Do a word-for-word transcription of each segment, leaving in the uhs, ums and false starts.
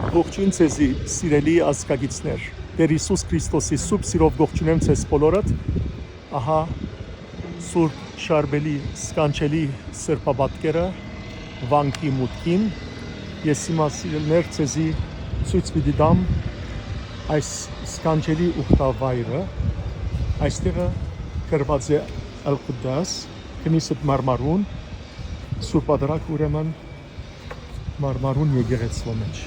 Ողջույն ձեզի, սիրելի ազգագիցներ։ Տէր Յիսուս Քրիստոսի սուրբ սիրով ողջունեմ ձեզ բոլորդ։ Ահա Սուրբ Շարբելի սքանչելի սրբապատկերը վանքի մուտքին։ Ես հիմա, սիրելիներ, ձեզի ցոյց պիտի տամ այս սքանչելի ուխտավայրը։ Այստեղը գրուած է Ալ Ղուդաս, Քնիսեթ Մարմարուն, Սուրբ Ատարակ, ուրեմն, Մարմարուն եկեղեցւոյ մէջ։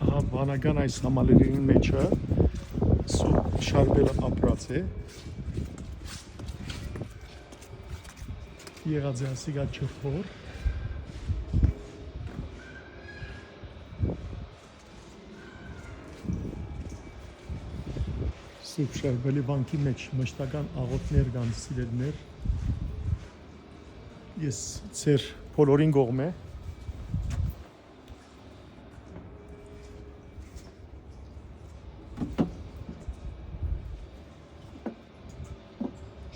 Ահա, վանական այս համալիրին մէջը Սուրբ Շարբելը ապրած է։ Եղած է ասիկա չխոր։ Սուրբ Շարբելի վանքի մէջ մշտական աղօթքներ կան, սիրելիներ։ Ես ձեր բոլորին կողմէ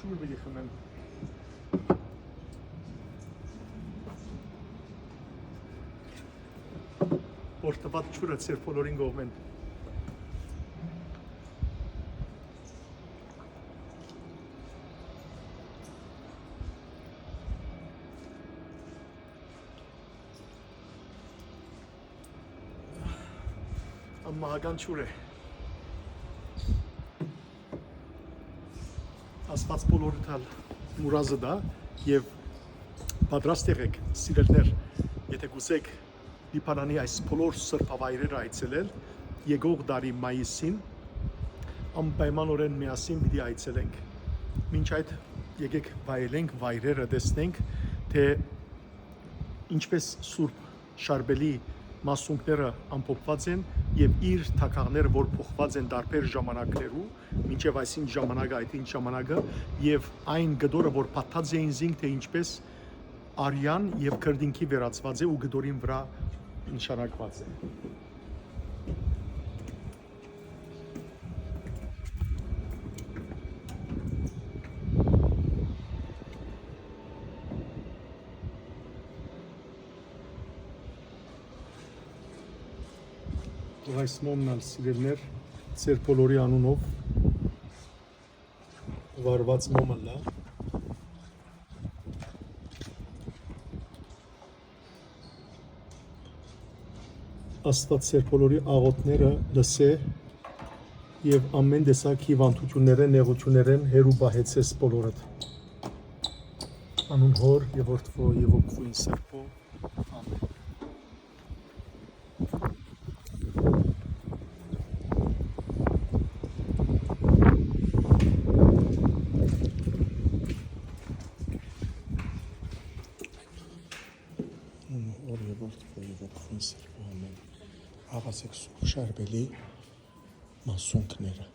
ջուր պիտի խմեմ։ Օրհնուած ջուրը ձեր բոլորին կողմէն։ Անմահական ջուր է։ Աստուած բոլորդ ալ մուրազը տայ եւ պատրաստ եղէք, սիրելիներ, եթէ կ'ուզէք Լիբանանի այս բոլոր սրբավայրերը այցելել, եկող տարի մայիսին անպայմանօրէն միասին պիտի այցելենք։ Մինչ այդ, եկեք վայելենք վայրերը, տեսնենք, թէ ինչպես Սուրբ Շարբելի մասունքները ամփոփուած են եւ իր թագաղները, որ փոխուած են տարբեր ժամանակներու, մինչեւ այսին ժամանակը, այդ ինչ ժամանակը, եւ այն կտորը, որ փաթթած էին զինք, թէ ինչպես արեան եւ քրտինքի վերածուած է ու կտորին վրայ նշանակուած է։ Այս մոմն ալ, սիրելիներ, ձեր բոլորի անունով վարուած մոմ ըլլայ։ Աստուած ձեր բոլորի աղօթքները լսէ եւ ամէն տեսակ հիւանդութիւններէն, նեղութիւններէն հեռու պահեցես բոլորդ։ Անուն Հօր եւ Որդւոյ եւ Հոգւոյն Սրբոյ։ Ամէն։ Անուն Հօր եւ Որդւոյ եւ Հոգւոյն Սրբոյ։ Ամէն։ Աղացեք Սուրբ Շարբելի մասունքները։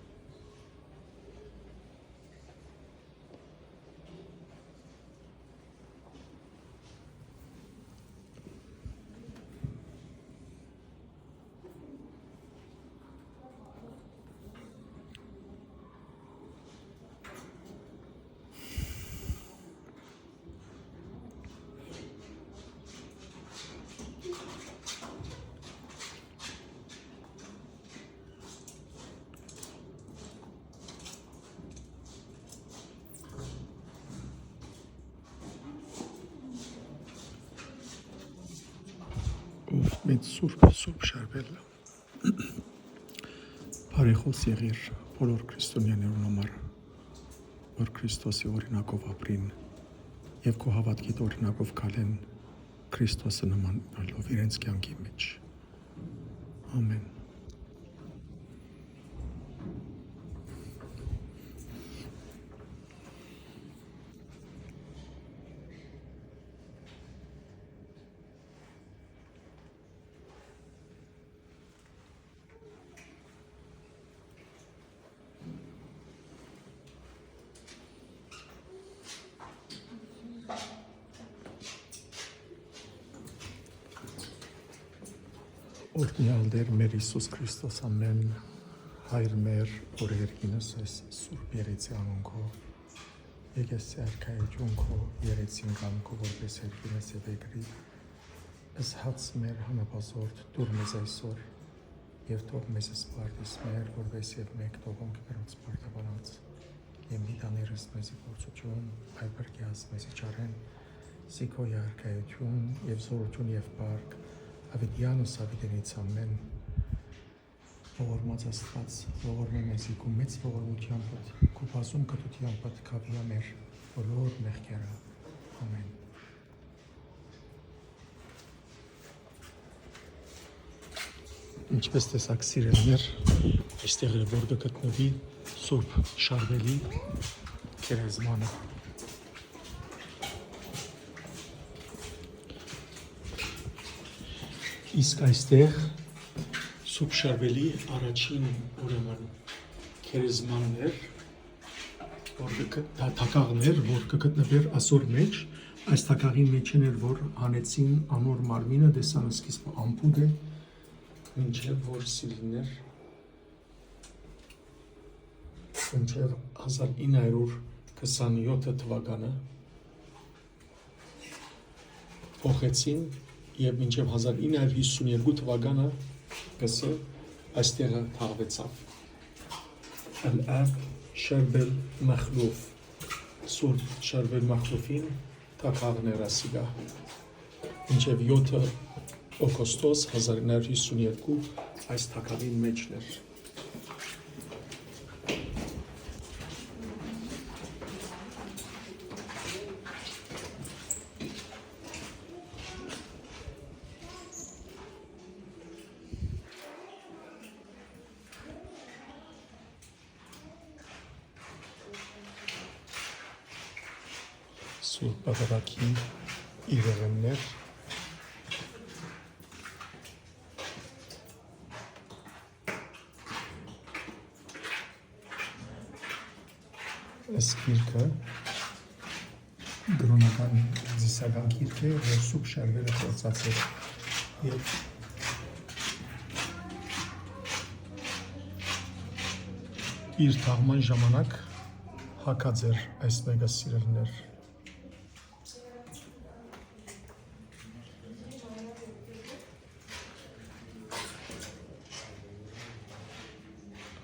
Մեծ Սուրբ, Սուրբ Շարբել, բարեխոս եղիր բոլոր քրիստոնյաներուն համար, որ Քրիստոսի օրինակով ապրին եւ քու հաւատքիդ օրինակով քալեն, Քրիստոսը նման ըլլալով իրենց կեանքի մէջ։ Ամէն։ Օրհնեալ Տէր մեր Յիսուս Քրիստոս, ամէն Հայր մեր, որ երկինս ես Սուրբ Երեցի անունքով, եկես արքայություն քո երեցին կամ քո որպես երկինս եւ երկրի, ըս հաց մեր հանապազորդ դուր մեզ այսօր, եւ թող մեզ սպարտիս մեր, որպես եւ մեկ թողոնք մերոց սպարտաբանած, եւ մի տաներս մեզի փորձութիւն, այլ փրկեաս մեզի չարէն, սի քո արքայություն եւ զորություն եւ պարկ, աւետեանս աւետենից ամէն, ողորմած Աստուած, ողորմէ մեզի քու մեծ ողորմութեամբդ, քու բազում կտութեամբդ քաւիա մեր բոլոր մեղքերը։ Ամէն։ Ինչպես տեսաք, սիրելիներ, այստեղ է, որ կը գտնուի Սուրբ Շարբելի գերեզմանը։ Իսկ այստեղ Սուրբ Շարբելի առաջին, ուրեմն, գերեզմանն էր, որ կը գ-, թա-, թագաղն էր, որ կը գտնուէր ասոր մէջ, այս թագաղին մէջէն էր, որ հանեցին անոր մարմինը, տեսան սկիզբը անփուտ է, մինչեւ որ սիրելիներ, մինչեւ հազար ինը հարիւր քսանեօթ թուականը, փոխեցին եւ մինչեւ հազար ինը հարիւր հիսուն երկու թուականը, կսե, այստեղը թաղուեցաւ։ Ալ-Աբդ Շարբել Մախլուֆ, Սուրբ Շարբել Մախլուֆին թագաղն էր ասիկա։ Մինչեւ եօթը օգոստոս հազար ինը հարիւր հիսուն երկու այս թագաղին մէջն էր։ Սուրբ Պատարագի իրեղեններ։ Այս գիրքը կրօնական, կրօնական գիրք է, որ Սուրբ Շարբելը գործած էր եւ իր թաղման ժամանակ հագած էր այս մէկը, սիրելիներ։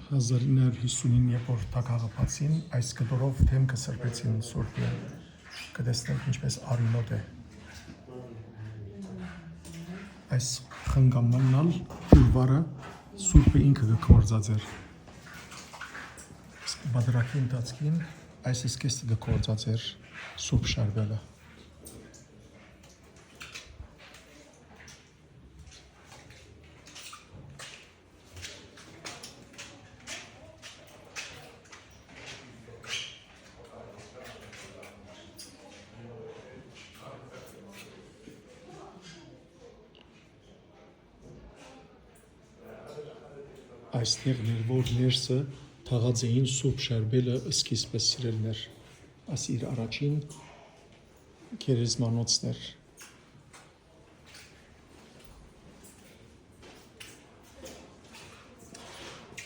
Հազար ինը հարիւր հիսունին, երբ որ թագաղը բացին, այս կտորով դէմքը սրբեցին Սուրբին, կը տեսնենք ինչպես արիւնոտ է։ Այս խնկամանն ալ, պուլվարը, Սուրբը ինքը կը գործած էր։ Իսկ Պատարագի ընթացքին այս սկիզբը կը գործած էր Սուրբ Շարբելը։ Այստեղ մեր որ ներսը թաղած էին Սուրբ Շարբելը, սկիզբը, սիրելիներ, աս իր առաջին գերեզմանոցներ։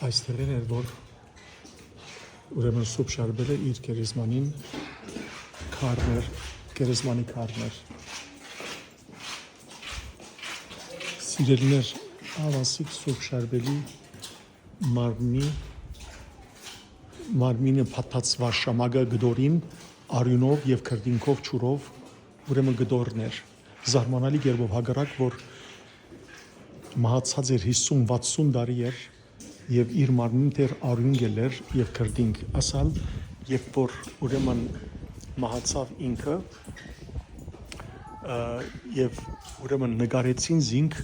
Այստեղէն էր, որ ուրեմն Սուրբ Շարբելը իր գերեզմանին քարներ, գերեզմանի քարներ։ Սիրելիներ, ահա սիկ Սուրբ Շարբելի մարմնի, մարմինը փաթաթուած շամակը կտորին արիւնով եւ քրտինքով, ջուրով, ուրեմն կտորներ։ Զարմանալի կերպով, հակառակ որ մահացած էր, հիսուն վաթսուն տարի էր, եւ իր մարմնին դեռ արիւն կ'ելլեր եւ քրտինք։ Ասալ, երբ որ ուրեմն մահացաւ ինքը, ը, եւ ուրեմն նկարեցին զինք,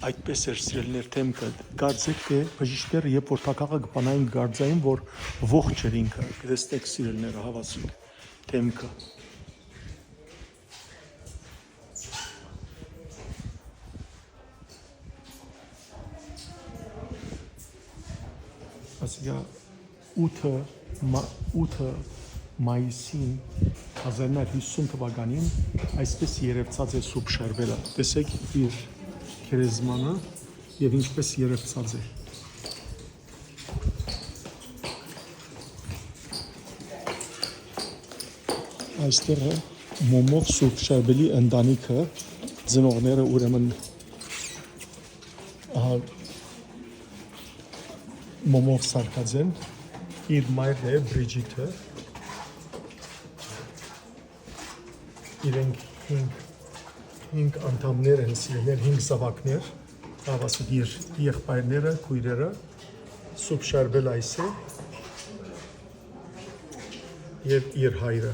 այդպես էր, սիրելիներ, դէմքը։ Կարծէք թէ բժիշկները, երբ որ թագախը կը բանային, կ'արծային, որ ողջ էր ինքը։ Կտեսնէք, սիրելիներ, հաւասիկ դէմքը։ Ասիկա ութը մա-, ութը մայիսին հազար ինը հարիւր հիսուն թուականին այսպես երեւցած է Սուրբ Շարբելը։ Տեսեք իր գերեզմանը եւ ինչպես երեւցած է։ Այստեղը մոմով Սուրբ Շարբելի ընտանիքը, ծնողները ուրեմն, ահա, մոմով սարքած են, իր մայրն է Բրիջիթը, իրենք հինգ, հինգ անդամներ են, սիրելիներ, հինգ զաւակներ, հաւասիկ իր եղբայրները, քոյրերը, Սուրբ Շարբել այս է եւ իր հայրը։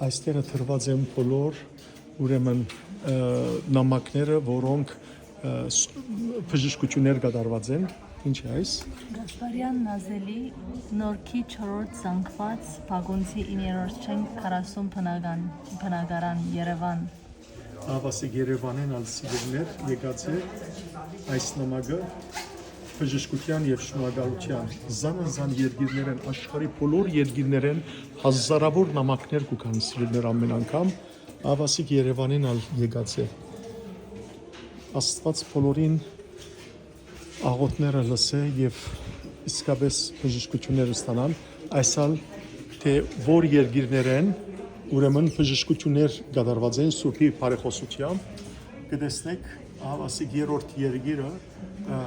Այստեղը դրուած են բոլոր, ուրեմն, ը, նամակները, որոնք, ը, ս-, բժշկություններ կատարուած են։ Ինչ է այս։ Գասպարեան Նազելի նորքի չորրորդ զանգուած Պագունցի իններորդ շենք քառասուն բնական, բնակարան, Երեւան։ Ահա սա Երեւանէն ալ, սիրելիներ, եկած է այս նամակը բժշկութեան եւ շնորհակալութեան։ Զանազան երկիրներէն, աշխարհի բոլոր երկիրներէն հազարաւոր նամակներ կու գան, սիրելիներ, ամէն անգամ։ Ահա սա Երեւանէն ալ եկած է։ Աստուած բոլորին աղօթքները լսէ եւ իսկապէս բժշկություններ ստանան, այս ալ թէ որ երկիրներէն, ուրեմն բժշկություններ կատարուած են Սուրբի բարեխօսութեամբ, կը տեսնէք, ահա սա երրորդ երկիրը, ը,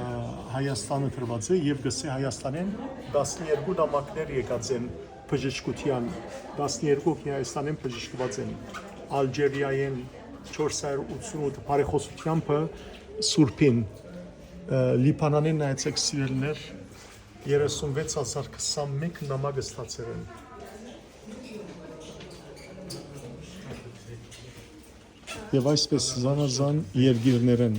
Հայաստանը դրուած է եւ կսէ Հայաստանէն տասներկու նամակներ եկած են բժշկութեան, տասներկու Հայաստանէն բժշկուած են, Ալժիրիայէն չորս հարիւր ութսունութ բարեխօսութեամբը Սուրբին, ը, Լիբանանէն նայեցէք, սիրելիներ, երեսունվեց հազար քսանմէկ նամակ ստացեր են։ Եւ այսպես զանազան երկիրներէն։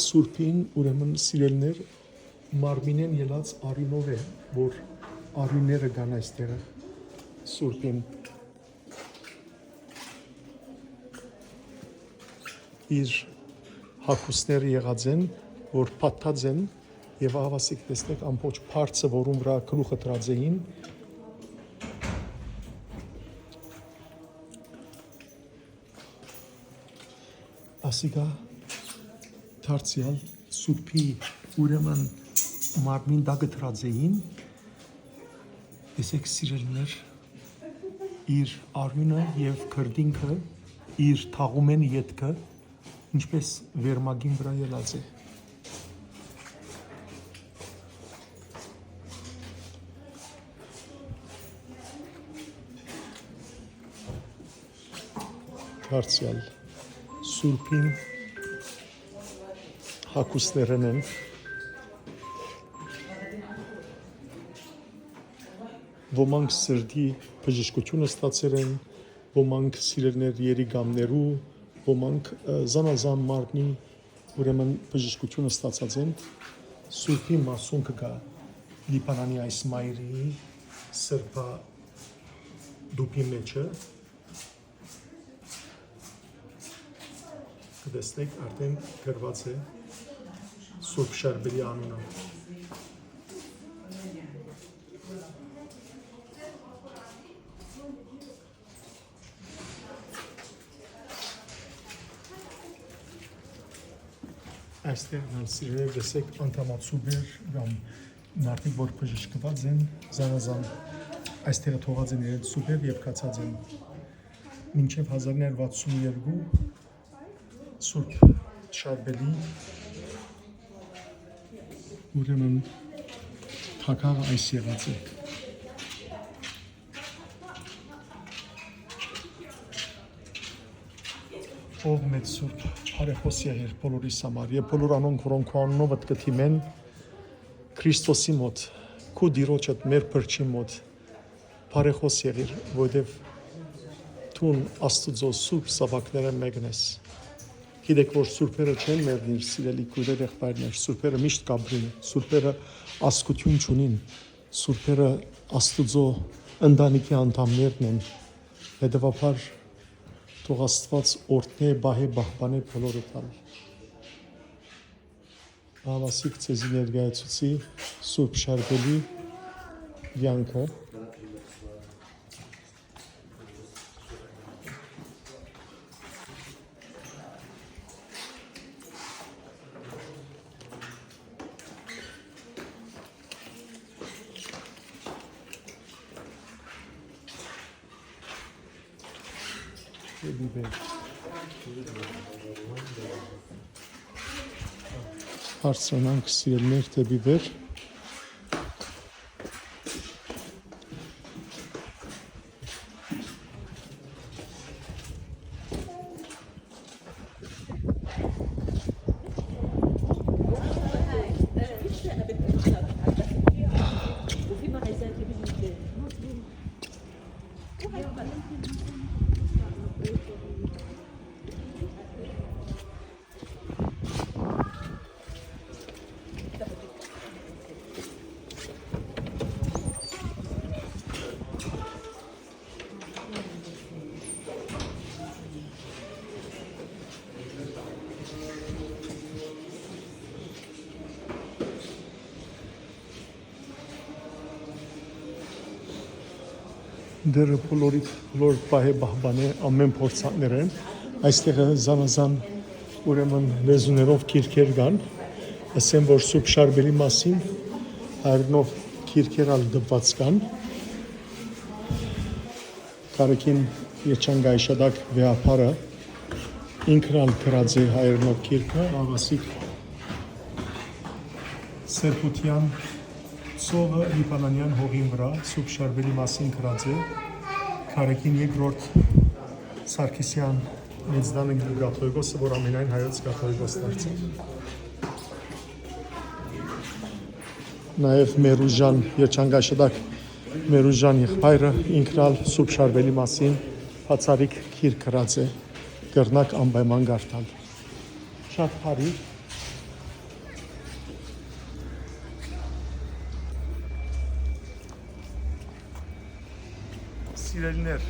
Սուրբին, ուրեմն, սիրելիներ, մարմինէն ելած արիւնով է, որ արիւնները կան այստեղը Սուրբին։ Իր հագուստները եղած են, որ փաթթած են, եւ ահա սա կտեսնէք ամբողջ բարձը, որուն վրայ գլուխը դրած էին, ասիկա դարձեալ Սուրբի, ուրեմն, մարմին տակը դրած էին, տեսեք, սիրելիներ, իր արիւնը եւ քրտինքը, իր թաղումէն ետքը, ինչպես վերմակին վրայ ելած է։ Դարձեալ Սուրբին հագուստներէն են, ոմանք սրտի բժշկութիւնը ստացեր են, ոմանք, սիրելիներ, երիկամներու, ոմանք, ը, զանազան մարմնի, ուրեմն, բժշկութիւնը ստացած են։ Սուրբի մասունքը կայ Լիբանանի այս մայրի սրբատուփի մէջը։ Կտեսնէք, արդէն գրուած է Սուրբ Շարբելի անունը։ Այստեղ ալ, սիրելիներ, տեսեք, անդամացուբեր կամ մարդիկ, որ բժշկուած են, զանազան այստեղ թողած են իրենց սուբեր եւ գացած են։ Մինչեւ հազար ինը հարիւր վաթսուն երկու Սուրբ Շարբելի Ուրեմն, թագաղը այս եղած է։ Ով մեծ սուրբ, բարեխոս եղիր բոլորիս համար եւ բոլոր անոնք, որոնք քու անունովդ կը դիմեն Քրիստոսի մոտ, քու Տիրոջդ, մեր փրկչին մոտ, բարեխոս եղիր, որովհետեւ դուն Աստուծոյ սուրբ զաւակներէն մէկն ես։ Գիտեք, որ սուրբերը չեն մեռնիր, սիրելի քոյրեր, եղբայրներ, սուրբերը միշտ կ'ապրին, սուրբերը ազգութիւն չունին, սուրբերը Աստուծոյ ընտանիքի անդամներն են, հետեւաբար թող Աստուած օրհնէ, պահէ, պահպանէ բոլորը տալ։ Ահա ասիկ ձեզի ներկայացուցի Սուրբ Շարբելի կեանքը։ Բարձրանանք, սիրելիներ, դէպի վեր։ Դերը բոլորիդ, բոլոր պահէ պահպանէ ամէն փորձանքներէն։ Այստեղը զանազան, ուրեմն, լեզուներով գիրքեր կան, ըսեն որ Սուրբ Շարբելի մասին հայերէնով գիրքեր ալ տպուած կան։ Կարեգին Եչանկայ Շատակ վեհափառը ինքն ալ գրած է հայերէնով գիրքը, աղասիկ Սրբութեան ծովը Լիբանանեան հողին վրայ Սուրբ Շարբելի մասին գրած է Կարեգին երկրորդ Սարգսեան Մեծնան կաթողիկոսը, որ ամենայն հայոց կաթողիկոս դարձաւ։ Նաեւ մեր ուժան երջանկաշտակ մեր ուժան եղբայրը ինքն ալ Սուրբ Շարբելի մասին բացառիկ գիրք գրած է, կրնակ անպայման կարդալ։ Շատ բարի։ Սիրելիներ,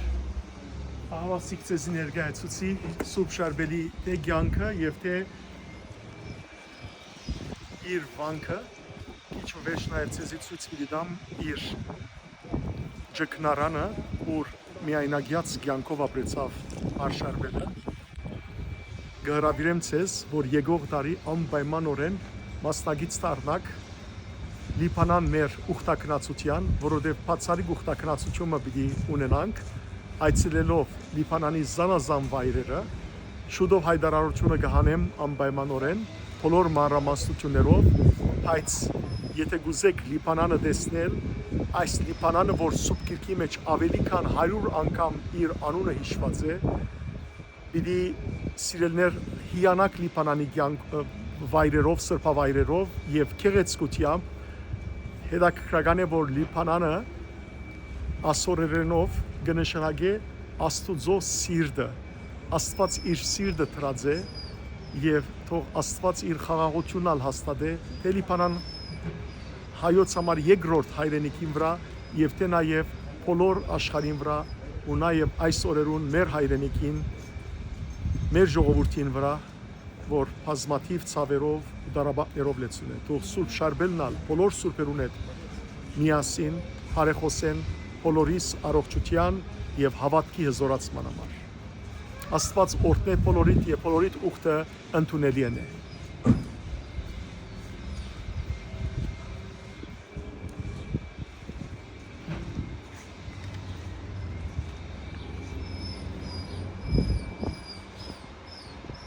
ահա ասիկ ձեզի ներկայացուցի Սուրբ Շարբելի թէ կեանքը եւ թէ իր վանքը, քիչ մը վերջ նաեւ ձեզի ցոյց պիտի տամ իր ճգնարանը, ուր միայնակեաց կեանքով ապրեցաւ Արշարբելը։ Կը հրաւիրեմ ձեզ, որ եկող տարի անպայմանօրէն մասնակից դառնաք Լիբանան մեր ուխտագնացութեան, որովհետեւ բացառիկ ուխտագնացութիւն մը պիտի ունենանք, այցելելով Լիբանանի զանազան վայրերը, շուտով յայտարարութիւնը կը հանեմ անպայմանօրէն, բոլոր մանրամասնութիւններով, բայց եթէ կուզէք Լիբանանը տեսնել, այս Լիբանանը, որ Սուրբ Գիրքի մէջ աւելի քան հարիւր անգամ իր անունը յիշուած է, պիտի, սիրելիներ, հիանաք Լիբանանի կեանք, ը, վայրերով, սրբավայրերով եւ գեղեցկութեամբ։ Հետաքրքրական է, որ Լիբանանը ասորերենով կը նշանակէ Աստուծոյ սիրտը։ Աստուած իր սիրտը դրած է եւ թող Աստուած իր խաղաղութիւնն ալ հաստատէ, թէ Լիբանան հայոց համար երկրորդ հայրենիքին վրայ եւ թէ նաեւ բոլոր աշխարհին վրայ ու նաեւ այս օրերուն մեր հայրենիքին, մեր ժողովուրդին վրայ, որ բազմաթիւ ցաւերով ու տառապանքներով լեցուն է։ Թող Սուրբ Շարբելն ալ բոլոր սուրբերուն հետ միասին բարեխօսեն բոլորիս առողջութեան եւ հաւատքի հզօրացման համար։ Աստուած օրհնէ բոլորիդ եւ բոլորիդ ուխտը ընդունելի է։